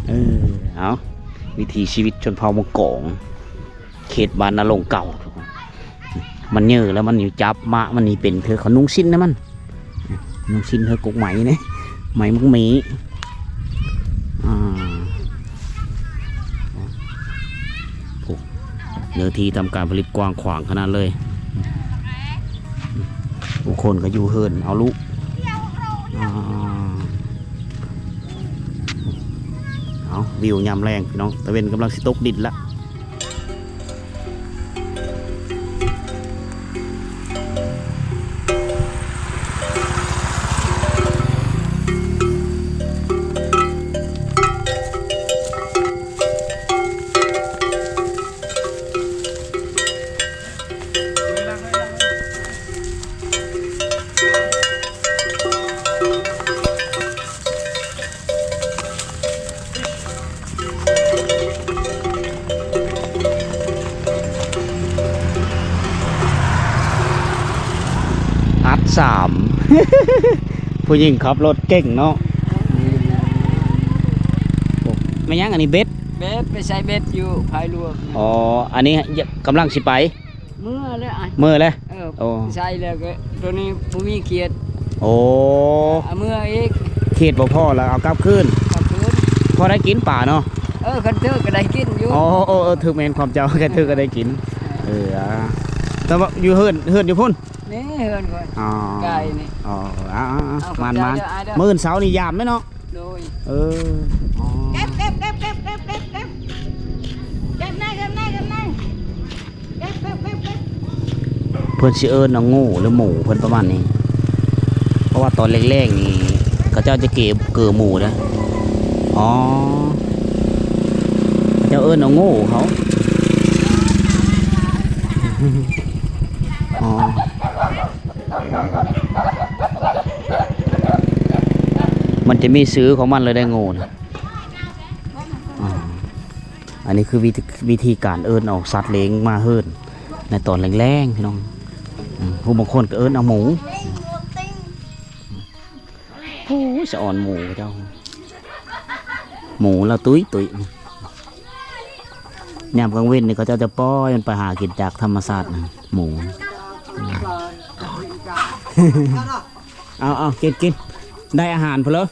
ເອີ ເອົາ ວິຖີຊີວິດຊົນເຜົ່າມົ້ງກອງ ເຂດບ້ານນາລົງເກົ່າ. ມັນເຍີແລ້ວມັນຢູ່ຈັບ ມະມັນນີ້ເປັນ ຄືເຂົານຸ່ງສິ້ນນະມັນ ນຸ່ງສິ້ນເທື່ອກົກໄໝນີ້ ໄໝໝາກເມ. ອ່າ ໂອ້ ເນື້ອທີ່ທຳການຜະລິດກວ້າງຂວາງຂະໜາດເລີຍ. ຜູ້ຄົນກໍຢູ່ເຮືອນເອົາລູກ. ອ່າ ເອົາ ວິວຍາມແລງພີ່ນ້ອງ ຕາເວັນກຳລັງຊິຕົກດິນລະ. ອັດສາມ ຜູ້ຍິງຂັບລົດເກັ່ງເນາະ. ແມ່ນຫຍັງອັນນີ້ ເບັດ? ເບັດ ໄປໃສ່ເບັດຢູ່ພາຍຫຼວງ. ອໍ ອັນນີ້ກຳລັງຊິໄປ. ເມືອແລ້ວ ເມືອແລ້ວ. ເອີ ໂອ້ ໃສ່ແລ້ວກໍໂຕນີ້ບໍ່ມີຂຽດ. ໂອ້ ເອົາເມືອອີກ ຂຽດບໍ່ພໍແລ້ວເອົາກັບຄືນ. ກັບຄືນ ພໍໄດ້ກິນປາເນາະ. ເອີ ຄັນຖືກກໍໄດ້ກິນຢູ່. ອໍ ເອີ ເອີ ຖືກແມ່ນຄວາມເຈົ້າ ຄັນຖືກກໍໄດ້ກິນ. ເອີ ອ່າ ແຕ່ວ່າຢູ່ເຮືອນ ເຮືອນຢູ່ພຸ້ນ. ນີ້ເຮືອນຂ້ອຍ. ອໍ ໃກ້ນີ້. ອໍ ເອົາ ເອົາ ເອົາ ໝານໆ ມື້ອື່ນເຊົ້ານີ້ຢາມແມ່ນເນາະ. ໂດຍ ເອີ ເກັບ ເກັບ ເກັບ ເກັບ ເກັບ ເກັບ ເກັບ ເກັບ ເກັບ ເກັບ ເກັບ ເກັບ ເກັບ ເກັບ ເກັບ ເກັບ ເກັບ ເພິ່ນຊິເອີ້ນວ່າໂງ່ ຫຼື ໝູ ເພິ່ນປະມານນີ້ ເພາະວ່າຕອນແລງໆນີ້ເຂົາເຈົ້າຈະເກ ເກີໝູເດ້. ອໍ ເຂົາເຈົ້າເອີ້ນເອົາໂງ່ເຂົາ. ອໍ ມັນຈະມີຊື່ຂອງມັນເລີຍໄດ໋ ໂງ່ນະ. ອໍ ອັນນີ້ຄືວິທີ ວິທີການເອີ້ນເອົາສັດລ້ຽງມາເຮືອນໃນຕອນແລງໆ ພີ່ນ້ອງ. ອືມ ຜູ້ບາງຄົນກໍເອີ້ນເອົາໝູ. ໂອ້ຍ ສະອອນໝູເຂົາເຈົ້າ ໝູລາວຕຸ້ຍໆ. ຍາມກາງເວັນນີ້ເຂົາເຈົ້າຈະປ່ອຍມັນໄປຫາກິນຈາກທຳມະຊາດນະ ໝູ. ເອົາໆ ກິນໆ ໄດ້ອາຫານພຸ້ນເລີ.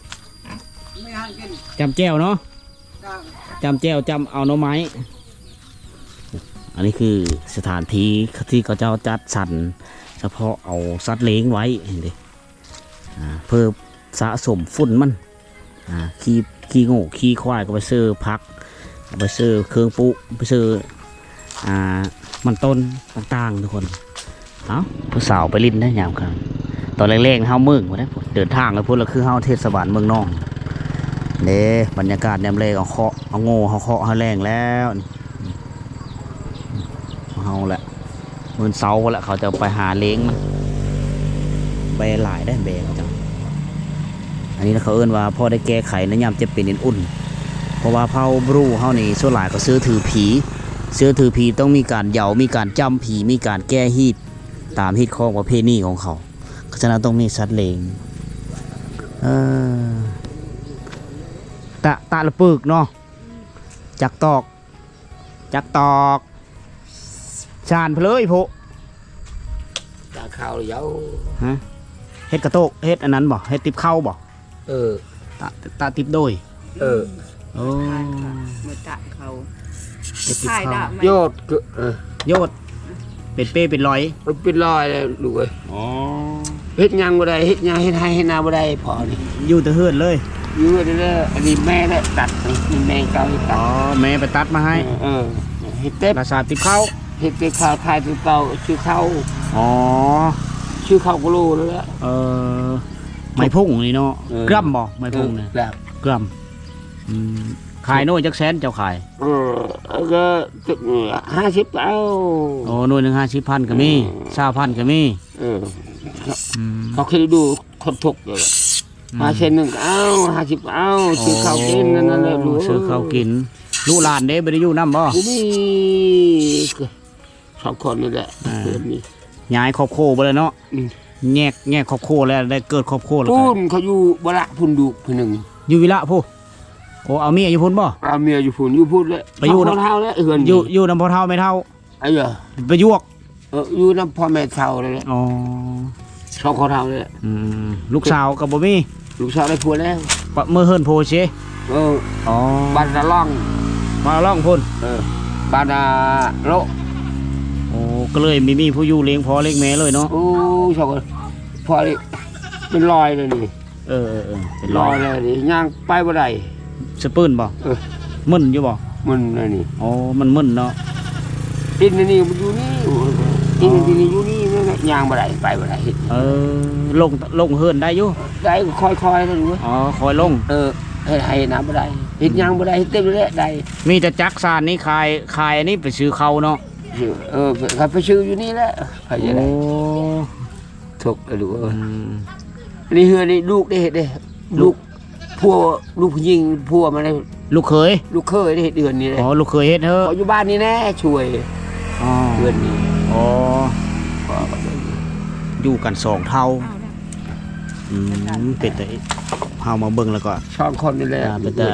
ຈ້ຳແຈ່ວເນາະ ຈ້ຳແຈ່ວ ຈ້ຳເອົາໜໍ່ໄມ້. ອັນນີ້ຄືສະຖານທີ່ທີ່ເຂົາເຈົ້າຈັດສັນສະເພາະເອົາສັດລ້ຽງໄວ້ເດ້ ອ່າ ເພື່ອສະສົມຝຸ່ນມັນ ອ່າ ຂີ້ ຂີ້ງົວຂີ້ຄວາຍກໍໄປເຊີຜັກ ເອົາໄປເຊີເຄື່ອງປຸ ໄປເຊີ ອ່າ ມັນຕົ້ນຕ່າງໆ ທຸກຄົນ. ເອົ້າ ຜູ້ສາວໄປຫຼິ້ນໄດ໋ຍາມຄ່ຳ ຕອນແລງໆ ເຮົາເມືອງພຸ້ນເດ້ ເດີນທາງໄປພຸ້ນລະ ຄືເຮົາເທດສະບານເມືອງນອງເດ້. ບັນຍາກາດຍາມແລງ ເອົາເຄາະ ເອົາໂງ່ເຮົາເຄາະ ເຮົາແລງແລ້ວນີ້ ເຮົາແຫຼະ ມື້ເຊົ້າພຸ້ນແຫຼະ ເຂົາຈະໄປຫາລ້ຽງມັນ ແບຫຼາຍໄດ໋ ແບເຂົາເຈົ້າ. ອັນນີ້ລະເຂົາເອີ້ນວ່າພໍໄດ້ແກ້ໄຂໃນຍາມເຈັບເປັນເປັນອຸ່ນ ເພາະວ່າເຜົ່າບຣູເຮົານີ້ສ່ວນຫຼາຍກໍເຊື່ອຖືຜີ ເຊື່ອຖືຜີຕ້ອງມີການເຍົາ ມີການຈ້ຳຜີ ມີການແກ້ຮີດ ຕາມຮີດຄອງປະເພນີຂອງເຂົາ. ສະນັ້ນຕ້ອງມີສັດລ້ຽງ ເອີ ຕະ ຕະລະປຶກເນາະ ຈັກຕອກ ຈັກຕອກ ຊານເພີ້ຍໂພະ ຕາເຂົ້າເຍົາ ຮະ ເຮັດກະໂຕກ ເຮັດອັນນັ້ນບໍ່ ເຮັດຕິບເຂົ້າບໍ່? ເອີ ຕາ ຕາຕິບໂດຍ ເອີ ໂອ້ ເມື່ອຕາເຂົ້າ ເຮັດຕິບເຂົ້າ ໂຍດ ເອີ ໂຍດ ເປັນເປ້ເປັນລອຍ ເປັນລອຍແລ້ວລູກເອີຍ. ອໍ ເຮັດຫຍັງບໍ່ໄດ້ ເຮັດຫຍັງ ເຮັດໄຮ່ເຮັດນາບໍ່ໄດ້ພໍ່ນີ້ ຢູ່ແຕ່ເຮືອນເລີຍ ຢູ່ເຮືອນນີ້ແຫຼະ. ອັນນີ້ແມ່ແຫຼະຕັດ ນີ້ແມ່ເຂົາຕັດ ອໍ ແມ່ໄປຕັດມາໃຫ້ ເອີ ເຮັດແຕ່ລາຊາຕິບເຂົ້າ ເຮັດແຕ່ເຂົ້າ ຂາຍແຕ່ເຂົ້າ ຊື້ເຂົ້າ ອໍ ຊື້ເຂົ້າກິໂລນັ້ນແຫຼະ ເອີ ໄມ້ພຸ້ງນີ້ເນາະ ເອີ ກຣາມບໍ່ ໄມ້ພຸ້ງນີ້ ເອີ ກຣາມ ກຣາມ ອືມ ຂາຍໜ່ວຍຈັກແສນເຈົ້າຂາຍ? ເອີ ກໍຫ້າສິບເອົາ ໂອ້ ໜ່ວຍໜຶ່ງຫ້າສິບພັນກໍມີ ເອີ ຊາວພັນກໍມີ ເອີ ອືມ ເຂົາຄິດດູຄົນທຸກເດີ ອືມ ຫາແສນໜຶ່ງກໍເອົາ ຫ້າສິບກໍເອົາ ໂອ້ ຊື້ເຂົ້າກິນນັ້ນແຫຼະລູກ ຊື້ເຂົ້າກິນ. ລູກຫຼານເດ້ ບໍ່ໄດ້ຢູ່ນຳບໍ່? ບໍ່ມີ ສອງຄົນນີ້ແຫຼະ ອ່າ ເພິ່ນນີ້ ຍ້າຍຄອບຄົວໄປແລ້ວເນາະ ອືມ ແຍກ ແຍກຄອບຄົວແລ້ວ ໄດ້ເກີດຄອບຄົວແລ້ວ ພຸ້ນ ເຂົາຢູ່ວະລະພຸ້ນ ລູກຜູ້ໜຶ່ງ ຢູ່ວິລະພຸ້ນ. ໂອ້ ເອົາເມຍຢູ່ພຸ້ນບໍ່? ເອົາເມຍຢູ່ພຸ້ນ ຢູ່ພຸ້ນແຫຼະ ໄປຢູ່ນຳພໍ່ເຖົ້າແຫຼະ ເຮືອນນີ້ ຢູ່ນຳພໍ່ເຖົ້າແມ່ເຖົ້າ ໄອ້ເອີ ໄປຢວກ ເອີ ຢູ່ນຳພໍ່ແມ່ເຖົ້າແຫຼະ ອໍ ສອງພໍ່ເຖົ້າແຫຼະ ອືມ ລູກສາວກໍບໍ່ມີ? ລູກສາວໄດ້ຜົວແລ້ວ ປະ ເມືອເຮືອນໂພເຊ ເອີ ອໍ ບ້ານຕາລ່ອງ ບ້ານຕາລ່ອງພຸ້ນ ເອີ ບ້ານຕາໂລະ ໂອ້ ກໍເລີຍມີ ມີຜູ້ຢູ່ລ້ຽງພໍ່ລ້ຽງແມ່ເລີຍເນາະ ໂອ້ ສອງຄົນ ພໍ່ນີ້ເປັນລອຍເລີຍນີ້ ເອີໆໆ ເປັນລອຍ ລອຍເລີຍນີ້ ຍ່າງໄປບໍ່ໄດ້ ສະປຶ້ນບໍ່? ເອີ ມຶນຢູ່ບໍ່? ມຶນແນວນີ້ ອໍ ມັນມຶນເນາະ ຕີນນີ້ມັນຢູ່ນີ້ ຕີນນີ້ຢູ່ນີ້ ຍ່າງບໍ່ໄດ້ ໄປບໍ່ໄດ້ ເອີ ລົງ ລົງເຮືອນໄດ້ຢູ່? ໄດ້ ຄ່ອຍໆ ນັ້ນຢູ່ ອໍ ຄ່ອຍລົງ ເອີ ເຮັດໄຮ່ນາບໍ່ໄດ້ ເຮັດຫຍັງບໍ່ໄດ້ ເຮັດແຕ່ນີ້ແຫຼະໄດ້ ມີແຕ່ຈັກສານນີ້ຂາຍ ຂາຍອັນນີ້ໄປຊື້ເຂົ້າເນາະ ເອີ ເຂົາໄປຊື້ຢູ່ນີ້ແຫຼະ ໃຜຈະໄດ້ ໂອ້ ທຸກເອີຍລູກເອີຍ ອືມ ອັນນີ້ເຮືອນນີ້ລູກໄດ້ເຮັດເດ້ ລູກ ລູກ ຜົວ ລູກຜູ້ຍິງ ຜົວມັນ ລູກເຂີຍ ລູກເຂີຍໄດ້ເຮັດເຮືອນນີ້ເດ້ ອໍ ລູກເຂີຍເຮັດເຮີ ຂໍຢູ່ບ້ານນີ້ແດ່ຊ່ວຍ ອໍ ເຮືອນນີ້ ອໍ ຢູ່ກັນສອງເຖົ້າ ອືມ ເປັນຕາ ເຮົາມາເບິ່ງແລ້ວກໍສອງຄົນນີ້ແຫຼະ ເປັນຕາ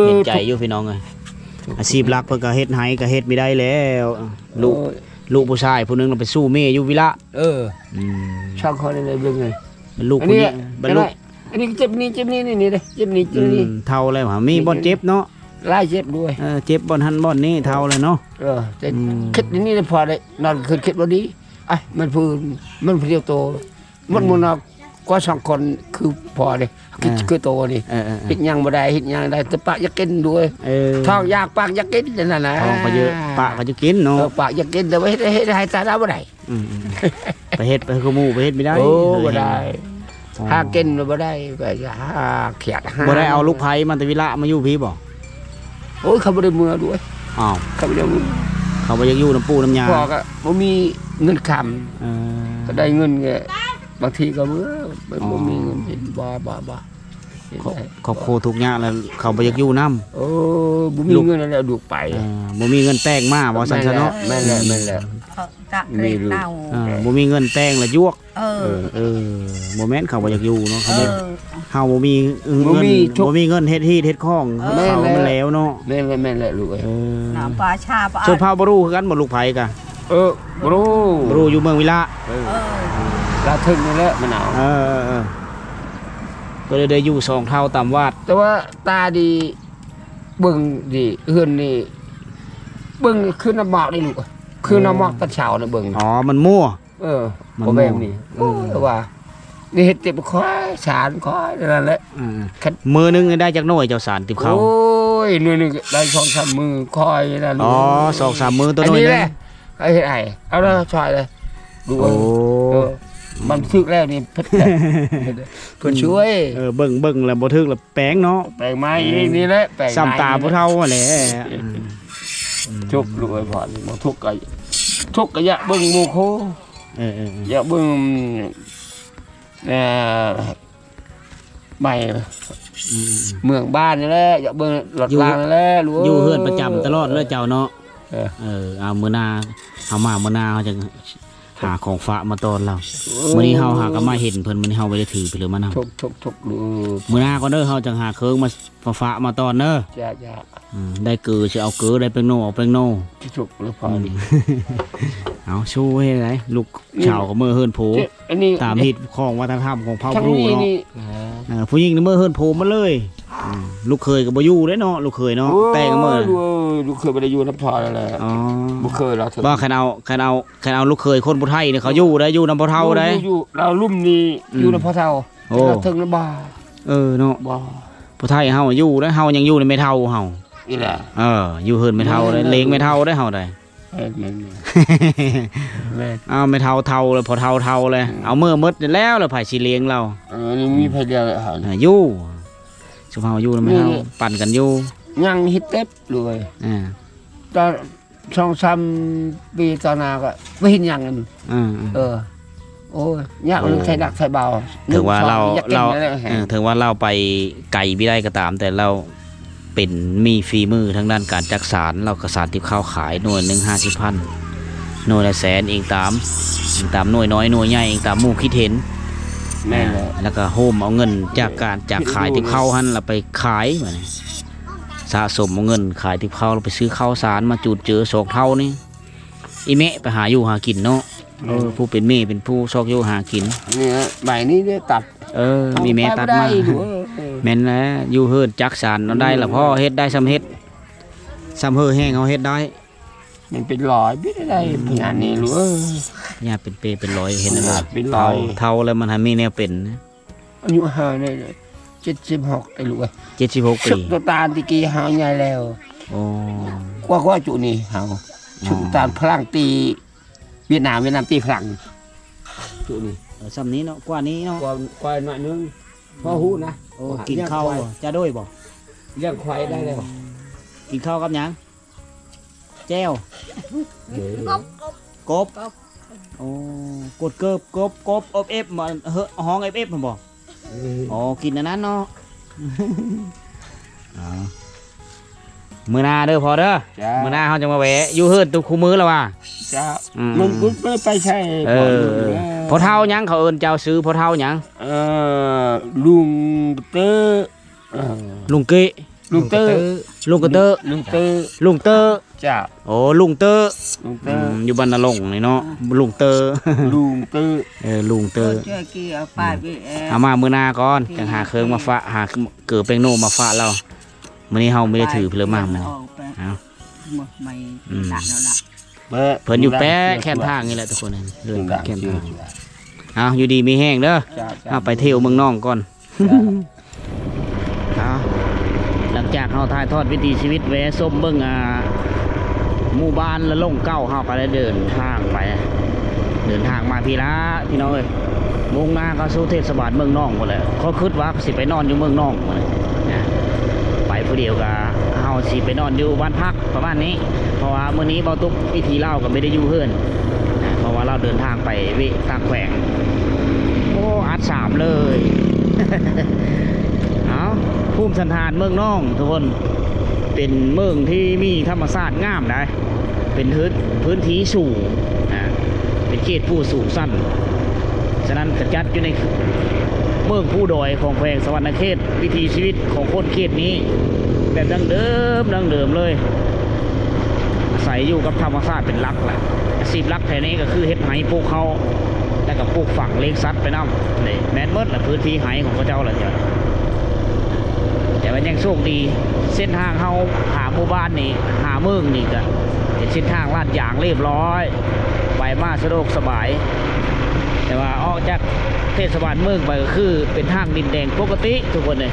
ເຫັນໃຈຢູ່ພີ່ນ້ອງເອີຍ ອາຊີບຫຼັກເພິ່ນກໍເຮັດໄຮ່ກໍເຮັດບໍ່ໄດ້ແລ້ວ ລູກ ລູກຜູ້ຊາຍຜູ້ໜຶ່ງໄປສູ້ເມຍຢູ່ວິລະ ເອີ ອືມ ສອງຄົນນີ້ເບິ່ງເລີຍ ລູກຜູ້ຍິງ ອັນນີ້ເຈັບນີ້ ເຈັບນີ້ ນີ້ເດ້ ເຈັບນີ້ ເຈັບນີ້ ອືມ ເຖົ້າແລ້ວ ມີບ່ອນເຈັບເນາະ ຫຼາຍເຈັບດ້ວຍ ເອີ ເຈັບບ່ອນຫັ້ນບ່ອນນີ້ ເຖົ້າແລ້ວເນາະ ເອີ ອືມ ຄິດນີ້ພໍໄດ້ນອນຄືນ ຄິດບໍ່ດີ ເອີ ມັນຜູ້ ມັນຜູ້ດຽວໂຕ ໝົດໝູ່ເນາະ ກວ່າສອງຄົນຄືພໍ່ເດ້ ຄິດ ອ່າ ຄືໂຕນີ້ ເອີໆໆ ເຮັດຫຍັງບໍ່ໄດ້ ເຮັດຫຍັງໄດ້ ແຕ່ປາກຢາກກິນດ້ວຍ ເອີ ທ້ອງຢາກປາກຢາກກິນນັ້ນນະ ທ້ອງກໍເຢີ ປາກກໍຢາກກິນເນາະ ເອີ ປາກຢາກກິນ ແຕ່ວ່າເຮັດ ເຮັດໃຫ້ຕາດາບໍ່ໄດ້ ອືມໆໆ ໄປເຮັດ ໄປຄືໝູ່ ໄປເຮັດບໍ່ໄດ້ ໂອ້ ບໍ່ໄດ້ ຫາກິນບໍ່ໄດ້ ກໍຫາຂຽດຫາ ບໍ່ໄດ້ເອົາລູກໃພ້ມາແຕ່ວິລະມາຢູ່ພີ້ບໍ່? ໂອ້ຍ ເຂົາບໍ່ໄດ້ເມືອລູກເອີຍ. ອ້າວ ເຂົາບໍ່ໄດ້ເມືອ ເຂົາບໍ່ຢາກຢູ່ນຳປູ່ນຳຍ່າ ພໍ່ກໍບໍ່ມີເງິນຄຳ. ເອີ ກໍໄດ້ເງິນກໍບາງທີກໍເມືອ ບໍ່ມີເງິນ ບໍ່ ບໍ່ ບໍ່ ຄອບຄົວທຸກຍາກແລ້ວ ເຂົາບໍ່ຢາກຢູ່ນຳ. ເອີ ບໍ່ມີເງິນແລ້ວລູກໄປ ເອີ ບໍ່ມີເງິນແຕ່ງມາ ວ່າຊັ້ນຊະເນາະ. ແມ່ນແຫຼະ ແມ່ນແຫຼະ ເອີ ບໍ່ມີເງິນແຕ່ງລະຢວກ. ເອີ ເອີ ບໍ່ແມ່ນເຂົາບໍ່ຢາກຢູ່ເນາະ ເຂົາບໍ່ ເອີ ເຮົາບໍ່ມີເງິນ ບໍ່ມີເງິນເຮັດຮີດເຮັດຄອງ ເອີ ເຂົາມັນແລ້ວເນາະ. ແມ່ນແຫຼະ ແມ່ນແຫຼະລູກເອີຍ. ເອີ ນ້ຳປາຊາ ຊົນເຜົ່າບຣູຄືກັນບໍ່ ລູກໃພ້ກະ? ເອີ ບຣູ ບຣູຢູ່ເມືອງວິລະ. ເອີ ເອີ ລາວເຖິງນີ້ແຫຼະມານາວ. ເອີ ເອີ ເອີ ກໍເລີຍໄດ້ຢູ່ສອງເຖົ້າຕາມວາດ ແຕ່ວ່າຕາດີ ເບິ່ງດີ ເຮືອນນີ້ ເບິ່ງຄືນ້ຳໝອກນີ້ລູກ ຄືນ້ຳໝອກຕອນເຊົ້ານະເບິ່ງ. ອໍ ມັນມົວ. ເອີ ມັນມົວ ບໍ່ແມ່ນນີ້ ເອີ ວ່ານີ້ເຮັດຕິບຂ້ອຍສານຂ້ອຍນັ້ນແຫຼະ. ເອີ ມື້ໜຶ່ງໄດ້ຈັກໜ່ວຍເຈົ້າສານຕິບເຂົ້າ? ໂອ້ຍ ໜ່ວຍໜຶ່ງໄດ້ສອງສາມມື້ຂ້ອຍນັ້ນ. ອໍ ສອງສາມມື້ຕົວໜ່ວຍໜຶ່ງ. ເຮັດໃຫ້ ເອົາລະຊ່ອຍເລີຍ. ໂອ້ ເອີ ມັນຖືກແລ້ວນີ້ ເພິ່ນ ເພິ່ນຊ່ວຍ. ເອີ ເບິ່ງ ເບິ່ງແລ້ວບໍ່ຖືກລະແປງເນາະ ແປງໃໝ່. ເອີ ນີ້ແຫຼະ ແປງໃໝ່ ສ່ຳຕາຜູ້ເຖົ້າຫັ້ນແຫຼະ. ທຸກລູກເອີຍ ບໍ່ທຸກກໍ ທຸກກໍຢາກເບິ່ງໝູ່ຄູ່. ເອີ ເອີ ເອີ ຢາກເບິ່ງ ເອີ ໃໝ່ ອືມ ເມືອງບ້ານນີ້ແຫຼະ ຢາກເບິ່ງລອດລາງນີ້ແຫຼະລູກເອີຍ. ຢູ່ເຮືອນປະຈຳຕະຫຼອດເລີຍເຈົ້າເນາະ. ເອີ ເອີ ເອົາ ມື້ໜ້າເຮົາມາ ມື້ໜ້າເຮົາຈະຫາຂອງຝາກມາຕ້ອນລາວ. ໂອ້ ມື້ນີ້ເຮົາຫາກໍມາເຫັນເພິ່ນ ມື້ນີ້ເຮົາບໍ່ໄດ້ຖືໄປເລີຍມານຳ. ທຸກໆ ລູກເອີຍ ມື້ໜ້າກ່ອນເດີ ເຮົາຈະຫາເຄື່ອງມາ ມາຝາກມາຕ້ອນເດີ. ຈ້າ ຈ້າ ອືມ ໄດ້ເກີຊິເອົາເກີ ໄດ້ແປ້ງໂນເອົາແປ້ງໂນ. ທີ່ສຸດແລ້ວພານີ້ ອືມ ເອົາ ສູ້ເຮັດໃດ ລູກ ອືມ ສາວກໍເມືອເຮືອນໂພ ອັນນີ້ ຕາມຮີດຂອງວັດທະນະທຳຂອງເຜົ່າບຣູເນາະ. ເອີ ຜູ້ຍິງນີ້ເມືອເຮືອນໂພໝົດເລີຍ. ອືມ ລູກເຂີຍກໍບໍ່ຢູ່ເດ້ເນາະ ລູກເຂີຍເນາະ. ໂອ້ຍ ແຕ່ງເມືອ ເອີ ລູກເຂີຍບໍ່ໄດ້ຢູ່ນຳພໍ່ແລ້ວແຫຼະ. ອໍ ບໍ່ເຄີຍລາວ ເຖິງວ່າຄັນເອົາ ຄັນເອົາ ຄັນເອົາລູກເຂີຍຄົນຜູ້ໄທນີ້ ເຂົາຢູ່ໄດ້ ຢູ່ນຳພໍ່ເຖົ້າໄດ້. ຢູ່ ຢູ່ ລາວລຸ່ມນີ້ ອືມ ຢູ່ນຳພໍ່ເຖົ້າ. ໂອ້ ເຖິງລະບໍ່ ເອີເນາະ ບໍ່ ຜູ້ໄທເຮົາຢູ່ເດ້ ເຮົາຍັງຢູ່ນຳແມ່ເຖົ້າເຮົາ. ອີ່ຫຼ້າ ເອີ ຢູ່ເຮືອນແມ່ເຖົ້າເດ້ ແມ່ນ ລ້ຽງແມ່ເຖົ້າເດ້ເຮົາໄດ໋. ເອີ ແມ່ນ ແມ່ນ ແມ່ນ ອ້າວ ແມ່ເຖົ້າເຖົ້າແລ້ວ ພໍ່ເຖົ້າເຖົ້າແລ້ວ. ອືມ ເອົາເມືອໝົດແລ້ວ ແລ້ວໃຜຊິລ້ຽງລາວ? ເອີ ຍັງມີໃຜລ້ຽງລາວ. ເອີ ຢູ່ ຊຸມເຮົາຢູ່ນຳແມ່ເຖົ້າ ນີ້ ປັ່ນກັນຢູ່ ຍັງເຮັດເຕັບເລີຍ. ອ່າ ຕອນ ສອງສາມປີຕໍ່ໜ້າກໍບໍ່ເຫັນຫຍັງ. ເອີ ເອີ ໂອ້ຍ ຍາກ ໂອ້ ໃສ່ໜັກໃສ່ເບົາ. ເຖິງວ່າລາວ ເຖິງວ່າລາວໄປໄກບໍ່ໄດ້ກໍຕາມ ແຕ່ລາວເປັນ ມີຝີມືທາງດ້ານການຈັກສານ ລາວກໍສານຕິບເຂົ້າຂາຍ ໜ່ວຍໜຶ່ງຫ້າສິບພັນ ໜ່ວຍລະແສນ ອີງຕາມ ອີງຕາມໜ່ວຍນ້ອຍໜ່ວຍໃຫຍ່ ອີງຕາມໝູ່ຄິດເຫັນ. ແມ່ນແຫຼະ ແລ້ວກໍໂຮມເອົາເງິນຈາກການ ຈາກຂາຍຕິບເຂົ້າຫັ້ນ ລະໄປຂາຍ ບາດນີ້ ສະສົມເອົາເງິນຂາຍຕິບເຂົ້າ ລະໄປຊື້ເຂົ້າສານມາຈູດເຈືອສອງເທົ່ານີ້. ອີແມ່ໄປຫາຢູ່ຫາກິນເນາະ. ເອີ ຜູ້ເປັນແມ່ເປັນຜູ້ຊອກຢູ່ຫາກິນ. ນີ້ໃບນີ້ໄດ້ຕັດ. ເອີ ມີແມ່ຕັດມາ. ແມ່ນແຫຼະ ຢູ່ເຮືອນຈັກສານເນາະ ໄດ້ລະພໍ ເຮັດໄດ້ຊ່ຳເຮັດ ຊ່ຳເຮີແຮງເຮົາເຮັດໄດ້. ມັນເປັນລອຍ ເປັນໄດ້ ພະຍາດນີ້ລູກເອີຍ. ພະຍາດເປັນເປເປັນລອຍ ເຫັນແລ້ວເຖົ້າແລ້ວມັນຫາມີແນວເປັນ. ອາຍຸເຮົານີ້ເຈັດສິບຫົກ ໄອ້ລູກເອີຍ ເຈັດສິບຫົກປີ. ຊຸກໂຕຕານແຕ່ກີ້ເຮົາໃຫຍ່ແລ້ວ. ໂອ້ ກວ່າ ກວ່າຈຸນີ້ເຮົາ ຊຸກໂຕຕານຝຣັ່ງຕີຫວຽດນາມ ຫວຽດນາມຕີຝຣັ່ງ ຈຸນີ້. ເອີ ຊ່ຳນີ້ເນາະ ກວ່ານີ້ເນາະ ກວ່າ ກວ່າໜ້ອຍໜຶ່ງ ພໍຮູ້ນະ. ໂອ້ ກິນເຂົ້າຈະໂດຍບໍ່? ລ້ຽງຄວາຍໄດ້ແລ້ວ. ກິນເຂົ້າກັບຫຍັງ? ແຈ່ວ ເອີ ກົບ ກົບ ໂອ້ ກົດເກີບ ກົບ ກົບ ອົບເອັບ ຮ້ອງເອັບເອັບຫັ້ນບໍ່? ເອີ ອໍ ກິນອັນນັ້ນເນາະ. ເອົາ ມື້ໜ້າເດີພໍ່ເດີ. ຈ້າ ມື້ໜ້າເຮົາຈະມາແວະຢູ່ເຮືອນຕຸກຄູ່ມື້ລະວ່າ. ຈ້າ ອືມ ມັນບໍ່ໄດ້ໄປໃສ. ເອີ ພໍ່ເຖົ້າຫຍັງ ເຂົາເອີ້ນເຈົ້າຊື່ພໍ່ເຖົ້າຫຍັງ? ເອີ ລຸງເຕີ ເອີ ລຸງເກະ ລຸງເຕີ ລຸງກະເຕີ ລຸງເຕີ ລຸງເຕີ. ຈ້າ ໂອ້ ລຸງເຕີ ລຸງເຕີ ອືມ ຢູ່ບ້ານນາລົງນີ້ເນາະ ລຸງເຕີ ລຸງເຕີ. ເອີ ລຸງເຕີ ເອົາມາມື້ໜ້າກ່ອນ ຈັ່ງຫາເຄື່ອງມາຝາກ ຫາເກີແປ້ງໂນມາຝາກລາວ. ມື້ນີ້ເຮົາບໍ່ໄດ້ຖືເລີມາມື້ນີ້. ເອົາ ອືມ ເພິ່ນຢູ່ແປະແຄມທາງນີ້ແຫຼະທຸກຄົນ ເດີນແປະແຄມທາງ. ເອົາ ຢູ່ດີມີແຮງເດີ. ເຮົາໄປທ່ຽວເມືອງນອງກ່ອນ. ເອົາ ຫຼັງຈາກເຮົາຖ່າຍທອດວິຖີຊີວິດ ແວະຊົມເບິ່ງ ອ່າ ໝູ່ບ້ານລະຫຼົງເກົ່າ ເຮົາກໍໄດ້ເດີນທາງໄປ ເດີນທາງມາພີ້ລະ ພີ່ນ້ອງເອີຍ. ມຸ່ງໜ້າເຂົ້າສູ່ເທດສະບານເມືອງໜອງພຸ້ນແຫຼະ. ຂ້ອຍຄິດວ່າຊິໄປນອນຢູ່ເມືອງໜອງ ນະ ໄປຜູ້ດຽວກະ ເຮົາຊິໄປນອນຢູ່ບ້ານພັກປະມານນີ້ ເພາະວ່າມື້ນີ້ເບົາຕຸກວິຖີລາວກໍບໍ່ໄດ້ຢູ່ເຮືອນ ນະ ເພາະວ່າລາວເດີນທາງໄປເວະຕ່າງແຂວງ. ໂອ້ ອັດສາມເລີຍ. ເອົາ ພູມສັນຖານເມືອງໜອງທຸກຄົນ ເປັນເມືອງທີ່ມີທຳມະຊາດງາມໃດ໋ ເປັນພື້ນ ພື້ນທີ່ສູງ ອ່າ ເປັນເຂດພູສູງຊັນ. ສະນັ້ນກະຈັດຢູ່ໃນເມືອງພູດອຍຂອງແຂວງສະຫວັນນະເຂດ. ວິຖີຊີວິດຂອງຄົນເຂດນີ້ແບບດັ້ງເດີມ ດັ້ງເດີມເລີຍ ອາໄສຢູ່ກັບທຳມະຊາດເປັນຫຼັກແຫຼະ. ອາຊີບຫຼັກແຖວນີ້ກໍຄືເຮັດໄຮ່ປູກເຂົ້າ ແລ້ວກໍປູກຝັງລ້ຽງສັດໄປນຳ. ນີ້ແມ່ນໝົດລະ ພື້ນທີ່ໄຮ່ຂອງເຂົາເຈົ້າລະ ແຕ່ວ່າຍັງໂຊກດີ ເສັ້ນທາງເຮົາຫາໝູ່ບ້ານນີ້ ຫາເມືອງນີ້ກະເປັນເສັ້ນທາງລາດຢາງລຽບລ້ອຍ ໄປມາສະດວກສະບາຍ. ແຕ່ວ່າອອກຈາກເທດສະບານເມືອງໄປກໍຄືເປັນທາງດິນແດງປົກກະຕິທຸກຄົນເອີຍ.